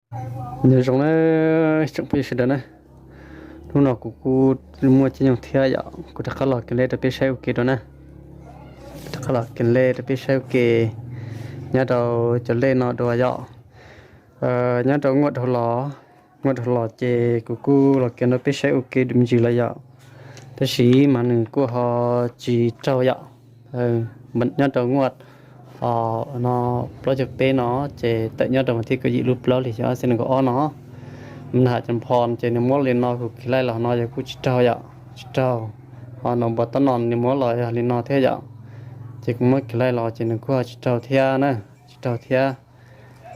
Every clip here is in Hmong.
Nyob zoo na tsoom phooj ywg sawv daws na, hnub no kuv kuj muaj caij nyoog thiab yom, kuv rov qab los kheev lej rau peb saib ua ke dua na. Rov qab los kheev lej rau peb saib ua ke nyob rau cov lej no dua yom. Nyob rau nguaj dhau los, nguaj dhau los ces kuv kuj los kheev rau peb saib ua ke me ntsis lawm yom. Tab sis mas nws kuj ho tsis raug yom. Nyob rau nguaj no plaub caug peb no ces tawm nyob rau vas thib kaum yim lub plaub hlis xyoo ob txhiab nees nkaum ob no, mas nws hais cov phom ces nws muab li no kuv kheev lej los no yog kuj tsis raug yom, tsis raug. Ho no npua tab no nws muab los yog li no thiab yom, ces kuv muab kheev lej los ces nws kuj ho tsis raug thiab na, tsis raug thiab.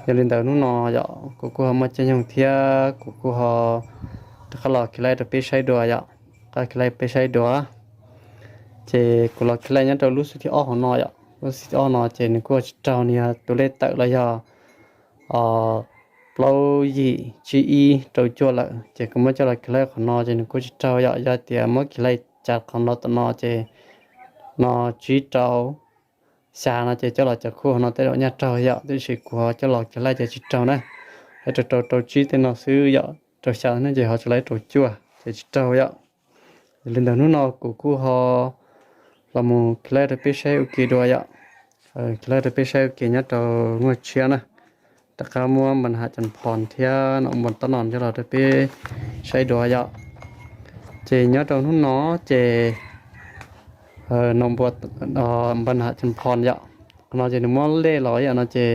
Yog li ntawd hnub no yom kuv kuj ho muaj caij nyoog thiab kuv kuj ho rov qab los kheev lej rau peb saib dua yom, qab kheev lej peb saib dua. Ces kuv los kheev lej nyob rau lub xub thib ob hauv no yom, lub xub thib ob no ces nws kuj tsis raug, nws yog tus lej tawm los yog plaub yim tsib ib rau cuaj lawm, ces kuv muab coj los kheev lej qhov no ces nws kuj tsis raug yom. Yog tias muab kheev lej cas qhov no tom no ces no tsib rau xya no ces coj los cov khuj no tej zaum nyaj raug yom, tab sis kuv ho coj los kheev lej ces tsis raug na. Lawv rau rau rau tsib tej no xwb yom, rau xya ne ces ho tsis lawv rau cuaj ces tsis raug yom. Yog li ntawd hnub no kuv kuj ho los mus kheev lej rau peb saib ua ke dua yom. Kheev lej rau peb saib ua ke nyob rau nguaj tshiab na. Rov qab muab npa ham cov phom thiab no npua tab no coj los rau peb saib dua yom. Ces nyob rau hnub no ces no npua npa ham cov phom yom, qhov no ces nws muab lej los yom no ces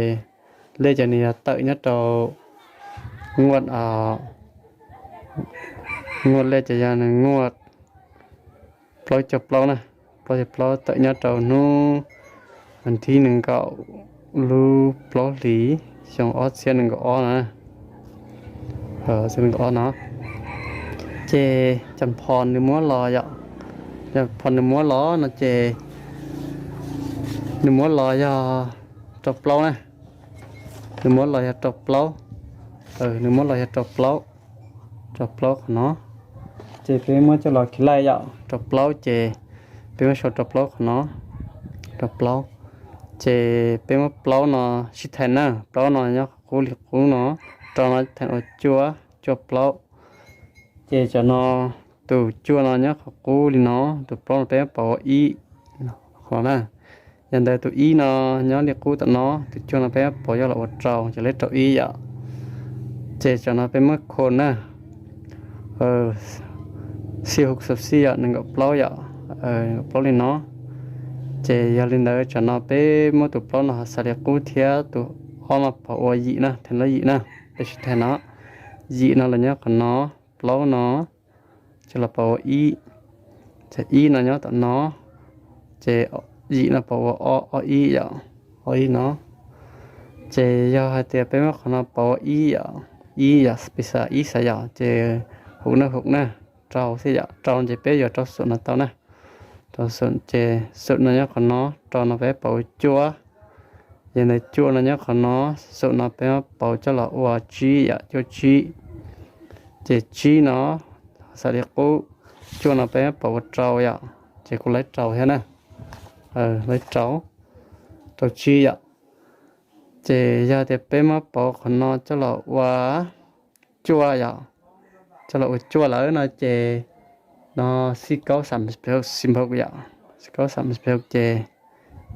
lej ces nws yog tawm nyob rau nguaj, nguaj lej ces yog nws nguaj plaub caug plaub na, plaub caug plaub tawm nyob rau hnub vas thib nees nkaum lub plaub hlis xyoo ob txhiab nees nkaum ob no, ob no. Ces cov phom nws muab los yom, cov phom nws muab los no ces nws muab los yog rau plaub na, nws muab los yog rau plaub, nws muab los yog rau plaub, rau plaub qhov no. Ces peb muab coj los kheev lej yom, rau plaub ces peb muab sau rau plaub qhov no, rau plaub. Ces peb muab plaub no sib thaiv na, plaub no nyob qhov qub li qub no, rau no thaiv ua cuaj, cuaj plaub. Ces cov no, tus cuaj no nyob qhov qub li no, tus plaub no peb muab pauv ua ib, qhov na. Yog ntawd tus ib no nyob li qub tom no, tus cuaj no peb muab pauv coj los ua rau, ces lej rau ib yom. Ces cov no peb muab kho na, xi hauv xav xij yom, nees nkaum plaub yom, nees nkaum plaub li no. Ces yog li ntawd tsam no peb muab tus plaub no xav li qub thiab tus ob no pauv ua yim na, thaiv lub yim na, peb sib thaiv no. Yim no los nyob qhov no, plaub no, ces los pauv ua ib, ces ib no nyob tom no, ces yim no pauv ua ob, ob ib yom, ob ib no. Ces yog hais tias peb muab qhov no pauv ua ib yom, ib yom, peb xav ib xav yom, ces hum na, hum na, rau xwb yom, rau ces peb yuav rau xum no tau na. Rau xum ces xum no nyob qhov no, rau no peb pauv ua cuaj, yog ntawd cuaj no nyob qhov no, xum no peb muab pauv coj los ua tsib yom, cuaj tsib. Ces tsib no xav li qub, cuaj no peb muab pauv ua rau yom, ces kuv lawv rau thiab na, lawv rau, rau tsib yom. Ces yog tias peb muab pauv qhov no coj los ua cuaj yom, coj los ua cuaj lawm no ces no xib kaub xam xi phaum yom, xib kaub xam xi phaum ces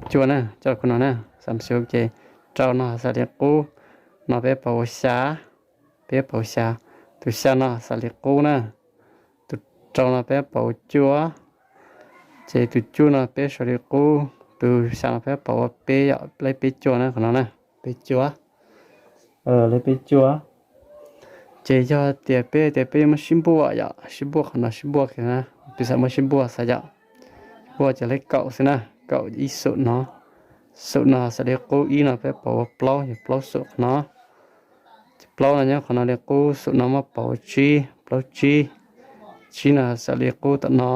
cuaj na, coj los no na, xam xi phaum ces rau no xav li qub, no peb pauv ua xya, peb pauv xya, tus xya no xav li qub na, tus rau no peb pauv ua cuaj, ces tus cuaj no peb xav li qub, tus xya no peb pauv ua peb yom, lej peb cuaj na, qhov no na, peb cuaj, lej peb cuaj. Ces yog tias peb tias peb muab sib npuaj yom, sib npuaj qhov no sib npuaj kiag na, peb xav muab sib npuaj xav yom, npuaj ces lej kaum xwb na, kaum ib xum no, xum no xav li qub, ib no peb pauv ua plaub, yog plaub xum qhov no. Ces plaub no nyob qhov no li qub, xum no muab pauv ua tsib, plaub tsib. Tsib no xav li qub tom no,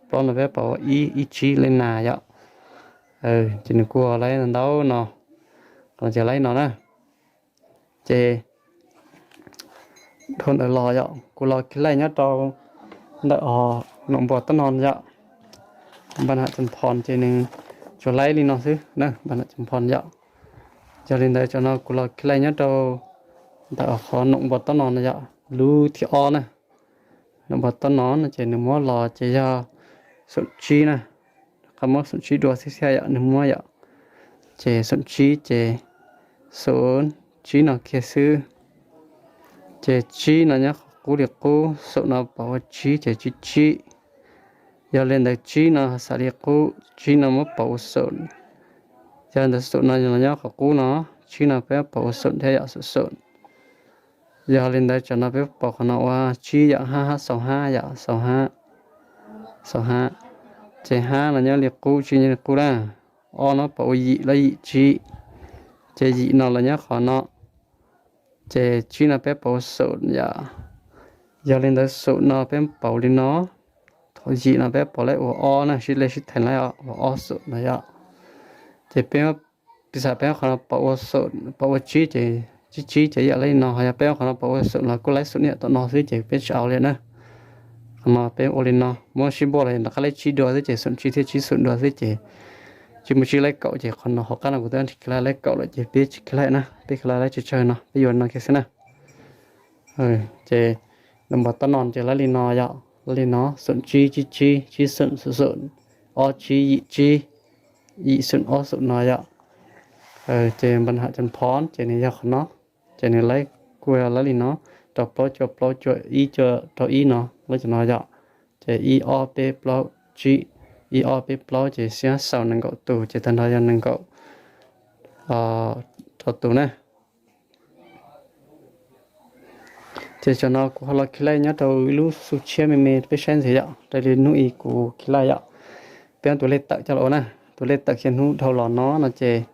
plaub no peb pauv ua ib, ib tsib lej nas yom. Ces nws kuj laib ntau no, qhov no ces laib no na. Ces dhau ntawd los yom, kuv los kheev laij nyob rau ntawm os nom npua tab no yom. Npa nam cam phom ces nws tsuas laib li no xwb na, npa nam cam phom yom. Yog li ntawd tsam no kuv los kheev laij nyob rau Ntawm qhov noom npua tob no no yom, lub thib ob na. Noom npua tob no no ces nws muab los ces yog xoom tsib na. Qhov muab xoom tsib dua xwb thiab yom, nws muab yom. Ces xoom tsib ces xoom tsib no kiag xwb. Ces tsib no nyob qhov qub li qub, xoom no pom ua tsib ces tsib tsib. Yog li ntawd tsib no xav li qub, tsib no muab pom ua xoom. Yog li ntawd xoom no los nyob qhov qub no, tsib no peb pom ua xoom thiab yom, xoom xoom. Yog li ntawd tsam no peb pom qhov no ua tsib yom, hab hab xaus hab yom, xaus hab, xaus hab. Ces hab no nyob li qub, tsib nyob li qub na. Ob no pom ua yim los yim tsib. Ces yim no los nyob qhov no. Ces tsib no peb pom ua xoom yom. Yog li ntawd xoom no peb pom li no. Thaum yim no peb pom lawv ua ob na, sib lej sib theem lawv ua ob xoom no yom. Ces peb, piv xam peb qhov no pom ua xoom, pom ua tsib ces tsib tsib ces yam li no, ho yog peb qhov no pom ua xoom los kuj laib xoom niam tom no xwb ces peb tsis au li na. Qhov no peb ua li no, muab sib npuaj los rov qab laib tsib dua xwb ces xoom tsib thiab tsib xoom dua xwb ces tsis muaj tsib laib kaum ces qhov no hauv qab no kuv twb nrhiav kiag laib kaum lawm ces peb tsis kiag laib na, peb kiag laib tsawg tsawg no peb yuav no kiag xwb na. Ces noom npua tob no ces laib li no yom, laib li no, xoom tsib tsib tsib, tsib xoom xoom xoom, ob tsib yim tsib, yim xoom ob xoom no yom. Ces npa ham cov phom ces nws yog qhov no, ces nws laib kuj yog laib li no, rau plaub cuaj plaub cuaj ib cuaj rau ib no, laib cov no yom. Ces ib ob peb plaub tsib, ib ob peb plaub ces xiab xaus nees nkaum tus ces tag nrho yog nees nkaum rau tus na. Ces tsam no kuv ho los khi laij nyob rau ib lub xu tshiab me me peb saib ntxiv yom, raws li hnub i kuv khi laij yom. Peb muab tus lej tawm coj los ua na, tus lej tawm kiag hnub dhau los no no ces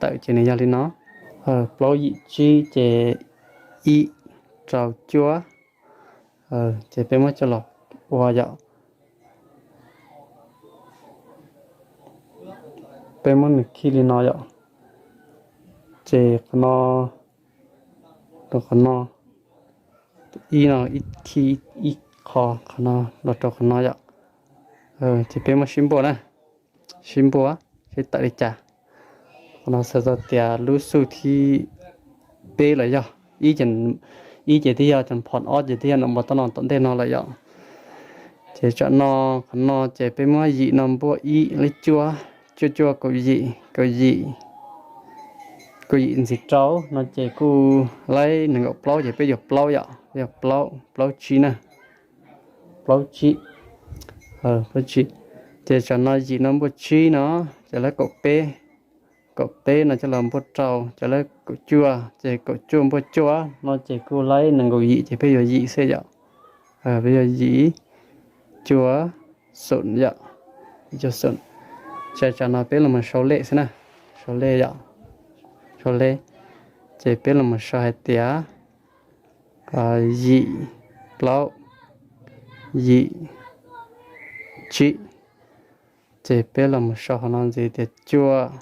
tawm ces nws yog li no, plaub yim tsib ces ib rau cuaj, ces peb muab coj los ua yom. Peb muab nws khi li no yom. Ces qhov no, rau qhov no, ib no ib khi, ib qho qhov no los rau qhov no yom. Ces peb muab sib npuaj na, sib npuaj seb tawm li cas. Qhov no xav tau tias lub xu thib peb los yog ib ces, ib ces twb yog cov phom, ob ces twb yog noom npua tob no tom ntej no lawm yom. Ces tsam no, qhov no ces peb muab yim no npuaj ib, laib cuaj, cuaj cuaj kaum yim, kaum yim, kaum yim ntxiv rau no ces kuj laib nees nkaum plaub ces peb yuav plaub yom, yog plaub, plaub tsib na, plaub tsib, plaub tsib. Ces tsam no yim no npuaj tsib no, ces laib kaum peb, kaum peb no coj los npuaj rau, ces laib kaum cuaj, ces kaum cuaj npuaj cuaj no ces kuj laib nees nkaum yim ces peb yuav yim xwb yom. Peb yuav yim, cuaj, xoom yom, cuaj xoom. Ces tsam no peb los mus sau lej xwb na, sau lej yom, sau lej. Ces peb los mus sau hais tias yim, plaub, yim, tsib. Ces peb los mus sau qhov no ntxiv tias cuaj,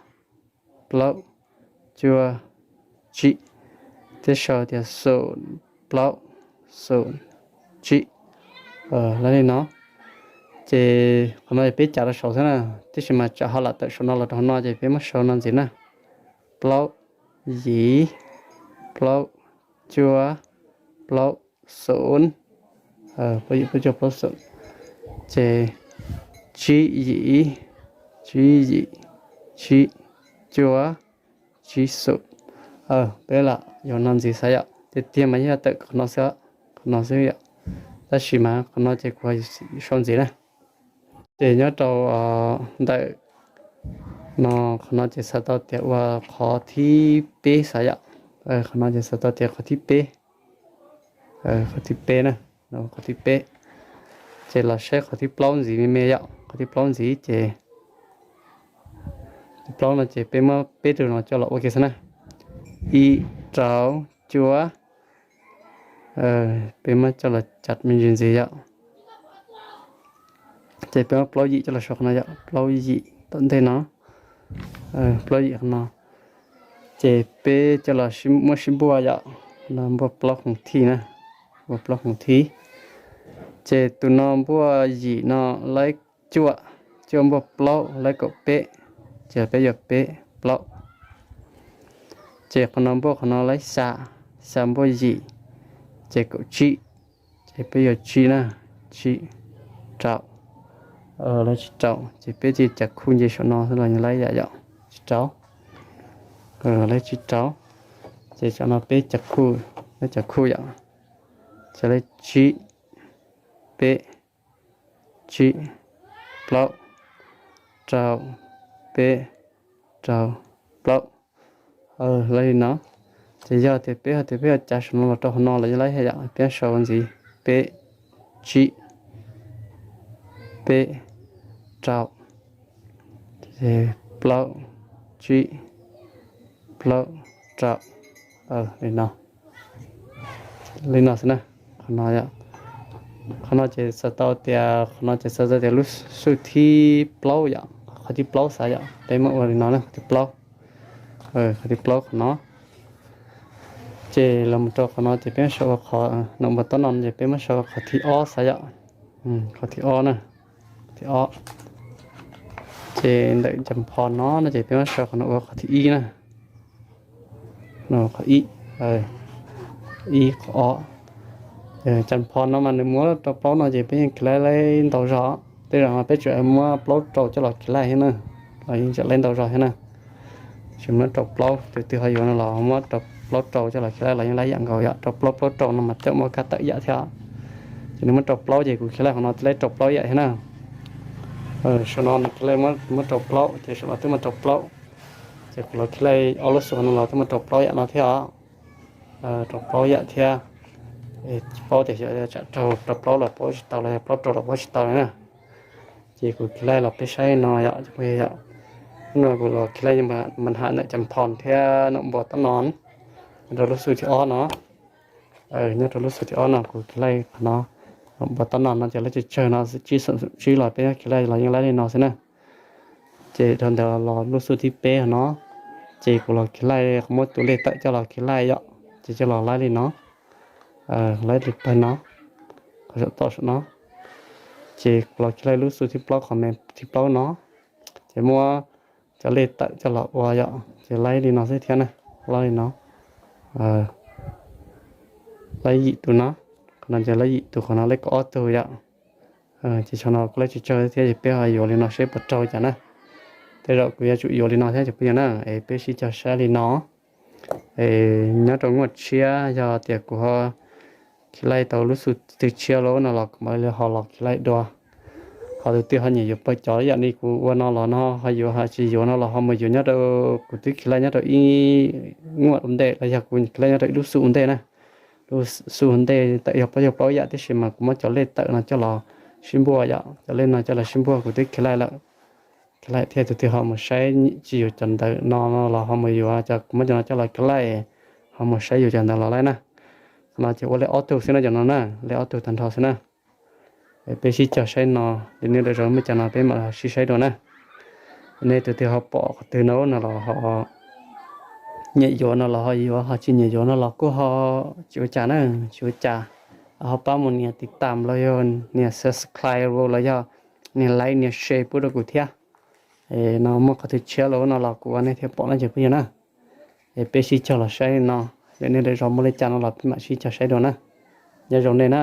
plaub, cuaj, tsib, thiab sau tias xoom, plaub, xoom, tsib, laib li no. Ces qhov no peb cav rau saum xwb na, tab sis mas tsam ho lam tawm saum no los rau qhov no ces peb muab sau no ntxiv na, plaub, yim, plaub, cuaj, plaub, xoom, plaub yim, plaub cuaj, plaub xoom, ces tsib yim, tsib yim, tsib, cuaj, tsib xoom. Peb lam yuav no ntxiv xav yom, tiag tiag mas yog tawm qhov no xwb, qhov no xwb yom, tab sis mas qhov no ces kuv sau ntxiv na. Ces nyob rau ntawm no, qhov no ces xav tau tias ua qhov thib peb xav yom, qhov no ces xav tau tias qhov thib peb, qhov thib peb na, qhov thib peb. Ces los saib qhov thib plaub ntxiv me me yom, qhov thib plaub ntxiv ces, thib plaub no ces peb muab peb tus no coj los ua kiag xwb na, ib, rau, cuaj, peb muab coj los cav me ntsis ntxiv yom. Ces peb muab plaub yim coj los sau qhov no yom, plaub yim tom ntej no, plaub yim qhov no. Ces peb coj los muab sib npuaj yom, no npuaj plaub khoom thib na, npuaj plaub khoom thib. Ces tus no npuaj yim no laib cuaj, cuaj npuaj plaub laib kaum peb, ces peb yuav peb, plaub. Ces qhov no npuaj qhov no laib xya, Xya npuaj yim, ces kaum tsib, ces peb yuav tsib na, tsib, rau, lawv tsib rau, ces peb cia li cav khu nce saum no los yeej laib yam yom, tsib rau, lawv tsib rau, ces saum no peb cav khu, lawv cav khu yom, ces lawv tsib, peb, tsib, plaub, rau, peb, rau, plaub, laib li no. Ces yog tias peb, tias peb yuav cav saum no los rau hauv no los yeej laib thiab yom, peb sau ntxiv, peb, tsib, peb, rau, plaub, tsib, plaub, rau, li no, li no xwb na. Qhov no, qhov no ces xav tau tias, qhov no ces xav tau tias lub xub thib plaub yom, qhov thib plaub xav yom, peb muab ua li no na, qhov thib plaub, qhov thib plaub qhov no. Ces los mus rau qhov no ces peb muab sau ua qhov, no npua tob no ces peb muab sau ua qhov thib ob xav yom, qhov thib ob na, thib ob. Ces ntawm cas phos no no ces peb muab sau qhov no ua qhov thib ib na, qhov ib, ib qhov ob. Cas phos no mas nws muab rau plaub no ces peb yeej khiv laib laib ntau zog, tej zaum mas peb tseem muab plaub rau coj los khiv laib thiab na, los yeej tseem laib ntau zog thiab na. Tsis muab rau plaub, tus twg ho yuav no los muab rau plaub rau coj los khiv laib los yeej laib yam nkaus yom, rau plaub plaub rau no mas coj muaj kab tawm yam thiab. Ces nws muab rau plaub ces kuv khiv laib qhov no thiaj laib rau plaub yam thiab na. Saum no nws khiv laib muab rau plaub ces saum no twb muab rau plaub, ces kuv los khiv laib ob lub xub no los twb muab rau plaub yam no thiab os. Rau plaub yam thiab. Tsis paub tias xyov tsam rau, rau plaub los paub tsis tau los yog plaub rau los paub tsis tau li na. Ces kuv khiv laib los peb saib no yom, yom. Hnub no kuv los khiv laib mas ham ntawm cas phos thiab no npua tob no, nyob rau lub xub thib ob no. Nyob rau lub xub thib ob no kuv khiv laib qhov no, npua tob no no ces lawv tsawg tsawg no, tsib xum xum tsib los peb khiv laib los yeej laib li no xwb na. Ces dhau ntawd los lub xub thib peb no, ces kuv los khiv laib qhov muab tus lej tawm coj los khiv laib yom, ces coj los laib li no, laib li pawg no, qhov saum toj saum no. Ces kuv los khiv laib lub xub thib plaub qhov me thib plaub no, ces muab cov lej tawm coj los ua yom, ces laib li no xwb thiab na, laib li no. Laib yim tus no, qhov no ces laib yim tus, qhov no laib kaum ob tug yom. Ces tsam no kuv laib tsawg tsawg thiab ces peb ho yuav li no seb puas raug cas na. Tej zaum kuv yuav tsum yuav li no thiab cov phooj ywg na, es peb sib cog saib li no. Es nyob rau nyuag tshiab yog tias kuv ho khiv laib tau lub xub thib tshiab lawm no los kuv mam li ho los khiv laib dua. Ho tus twg ho nyiam yuav pawg cov yam li kuv ua no los no ho yuav, ho tsis yuav no los ho mus yuav nyob rau, kuv twb khiv laib nyob rau ib nyuag ua ntej los yog kuv khiv laib nyob rau ib lub xub ua ntej na. Lub xub ua ntej tawm yog plaub, yog plaub yam tib si mas kuv muab cov lej tawm no coj los sib npuaj yom, cov lej no coj los sib npuaj kuv twb khiv laib lawm. Khiv laib thiab, tus twg ho mus saib tsis yuav cov ntawm no los ho mus yuav cov, kuv muab cov no coj los khiv laib, ho mus saib yuav cov ntawd los laib na. Qhov no ces ua lej ob tug xwb no, cov no na, lej ob tug tag nrho xwb na. Peb sib cog saib no, ces nej daim zog muaj cas no peb mam sib saib dua na. Nej tus twg ho pom qhov twg no no los ho nyiam yuav no los ho yuav, ho tsis nyiam yuav no los kuj ho tsis ua cas na, tsis ua cas. Ho pab mus nias tiv tam los yog nias subscribe los yog nias like nias share pub rau kuv thiab. No muaj qhov twg tshiab los no los kuv ua nej thiaj pom na cov phooj ywg na. Es peb sib cog los saib no, yog nej daim zog muaj li cas no los peb mam sib cog saib dua na. Nyob zoo nej na.